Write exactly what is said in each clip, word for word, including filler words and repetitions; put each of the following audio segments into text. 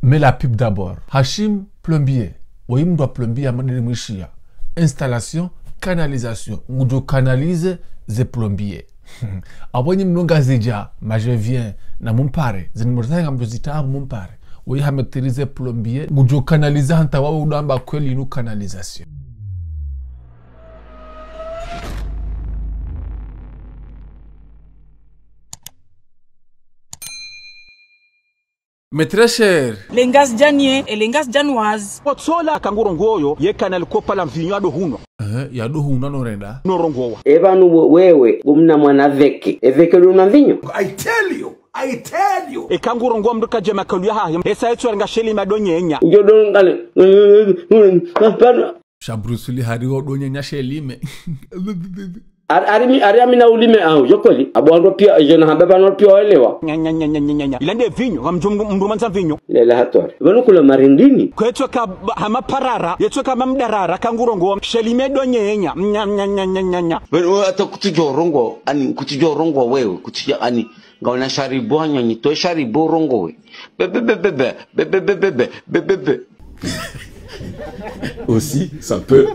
Mais la pub d'abord. Hachim Plombier. Woyi mndru wa plombier amadini mwishiya. Installation, canalisation. Ngudjo canaliser ze plombier. Apvo nyi mno Ngazidja, ma je viens, na mumpare. Ze numéro zahe ngamdjo zitaha mumpare. Woyi ha maîtriser plombier. Ngudjo canaliser hata wawe udjo amba kweli inu canalisation. Mes très chers. Les Ngazidjaniens et les Ngazidjanoises. Potsola kangurongoo yo, ye kana likopa la mvinyo yado hunwa. Eh, yado hunwa no renda. No rongowa. E pvanu we-, wewe, umna mwana veke. E veke luna mvinyo? I tell you, I tell you. E kangurongowa mndru kadje makalu yahahe. Esa etsu arenga sheli madonyenya. Njo do ngale. Hapana. Sha Bruce Lee hari wo do nyenya she lime. Ari, ari mi, ari amina ulime au, yo kweli. Apvo wandru piya, je na hamba pvanu piya waelewa. Nya, nya, nya. Ila nde vinyo, ngamdjo mndru, mndru mandza vinyo. Lela hatwari. Pvanu kula marindini. Kwetsoka ba-, hama parara, yetsoka mamdarara, kangurongowa, she lime do nyenya. Nya, nya, nya. Pvanu, hata kutsudjo rongowa, ani kutsudjo rongowa wewe, kutsudjo, ani, ngawona sharibu hanywa nyi, to sharibu urongowe. Be, be, be. Aussi, ça peut.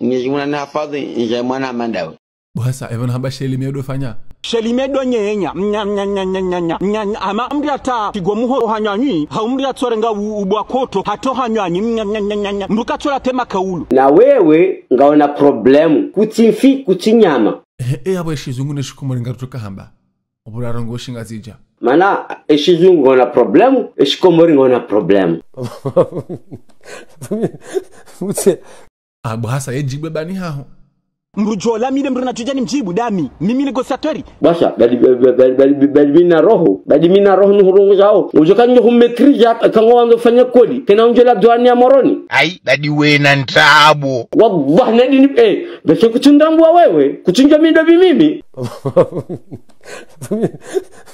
Mwenyezi Mungu anahifadhi, nje mwana mandawe. Bwasa, e pvanu hamba she lime do fanya. She lime do nyenya, nya, nya, nya. Ama mndru hata kigo muho hanywanyi, ha mndru hatsorenga u-, ubwa koto, hato hanywanyi, nya, nya, nya. Mndru katsola tema kaulu. Na wewe, ngawona problème, kutsi mfi, kutsi nyama. Eh, eh, apvo e shizungu ne shikomori ngarutsoka hamba. Opvo ularongowa shingazidja. Mana, e shizungu ngona problème, e shikomori ngona problème. Mutse. Apvo hasa ye djibu pvani haho. Mndru djola mile mndru natsudja ni mdjibu dami. Mimi négociateur. Bwasa, badi, badi, badi mi na roho. Badi mi na roho nuhurongowa zao. Udjo kandjo humaîtriser, kangu wandzo fanya kodi. Kena undjo la douane ya Moroni. Ayi, badi we na ndrabo. Wallah, na dini, eh, bese kutsi ndrabo wewe. Kutsi ndjo mi ndo bi mimi.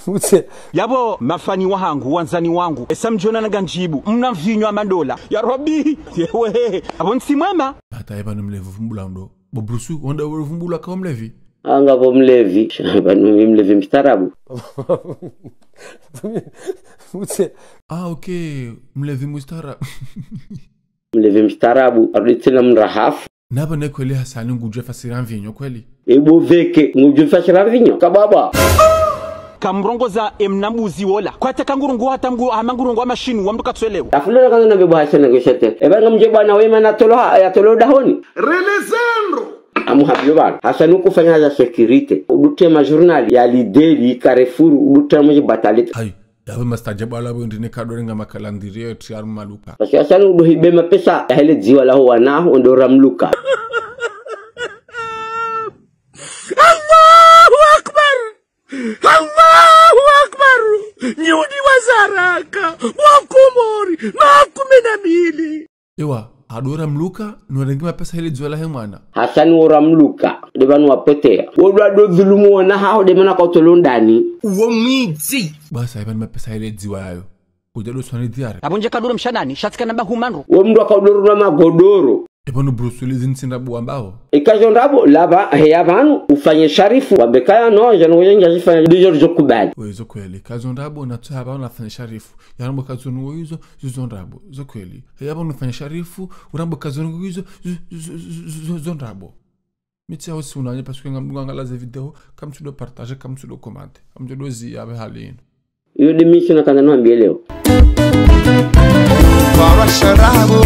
Mutse. Yapvo mafani wahangu, wandzani wangu, esa mdjona nanga ndjibu, mna mvinyo wa madola. Ya Rabbi, yewe, apvo ntsi mwema. Hata ye pvanu mlevi uvumbula ndo. Bo Bruce, wonda uvumbula ka mlevi? Anga bo mlevi, pvanu mi mlevi mstaarabu. Mutse. Ah, ok, mlevi mstaarabu. Mlevi mstaarabu, arudi tsena mrahafu. Na pvanu kweli Hasani ngudjo fasiri mvinyo kweli. Ebo veke, ngudjo fasiri mvinyo. Kababa. Kamrongoza emna mbuzi wola. Kwatsa kangurongowa hata mngu, hama ngurongowa mashinwa mndru katsoelewa. Afulona kanza na bebo Hasani ngeshete. Eba ngamdje bwana wema na tolo ha, ya tolo dahoni. Relezandro. Amu habiyo bana. Hasani ukufanya hazi ya sécurité. Udutia majournal ya Lidl, Carrefour, udutia mwenye batalite. Hayi. Yapvo mastaajabu ala bo ndine kadore nga makalandiriye tsi harimwa maluka. Parce que Hasani udo hiba mapesa, ya hele dziwa laho wanaho, ndo ramluka. Allahu Akbar! Allahu Akbar! Nyudi wa zaraka, wa Komori, makume na mili. Ewa, ado ramluka, no renge mapesa hele dziwa lahe mwana. Hasani wo ramluka, de pvanu wapoteya. Wo ndo ado dhulumu wana haho de mana kwa tolo ndani. Uwo mwidzi. Bwasa, e pvanu mapesa hele dziwa yayo. Udja do swani diare. Apvo ndje kaduro mshanani, sha tsi kana bahumandro. Wo mndru akaudoro na magodoro. E pvanu Bruce Lee zintsi ndrabo wambao. Eka zo ndrabo, laba, heya pvanu, ufanye sharifu, wambe kaya no, jano wenye zifanya, ndizo zo kubali. We, zo kweli, ka zo ndrabo, na tsaha pvanu nafanye sharifu. Yarambo ka zo nungo izo, zo, zo ndrabo, zo kweli. Heya pvanu ufanye sharifu, urambo ka zo nungo izo, zo, zo, zo ndrabo. Mi tsi ya usi unanye, parce que ngamdunga ngala ze vidéo, kamtsudo partager, kamtsudo commenter. Kamtsudo zi yabe hali inu. Iyo de mission nakandza nuhambiye leo. Para shandrabo,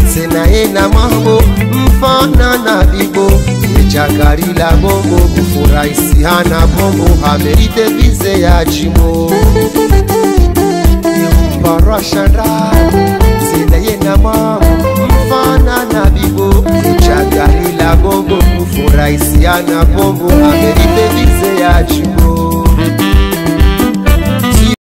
tsena yena mambo, mfana na bibo, ye djagari la bongo, kufurahisihana bongo, hamérité vize ya djimo. Para shandrabo, tsena yena mambo, mfana na bibo, ye djagari la bongo, kufurahisihana bongo, hamérité vize ya djimo.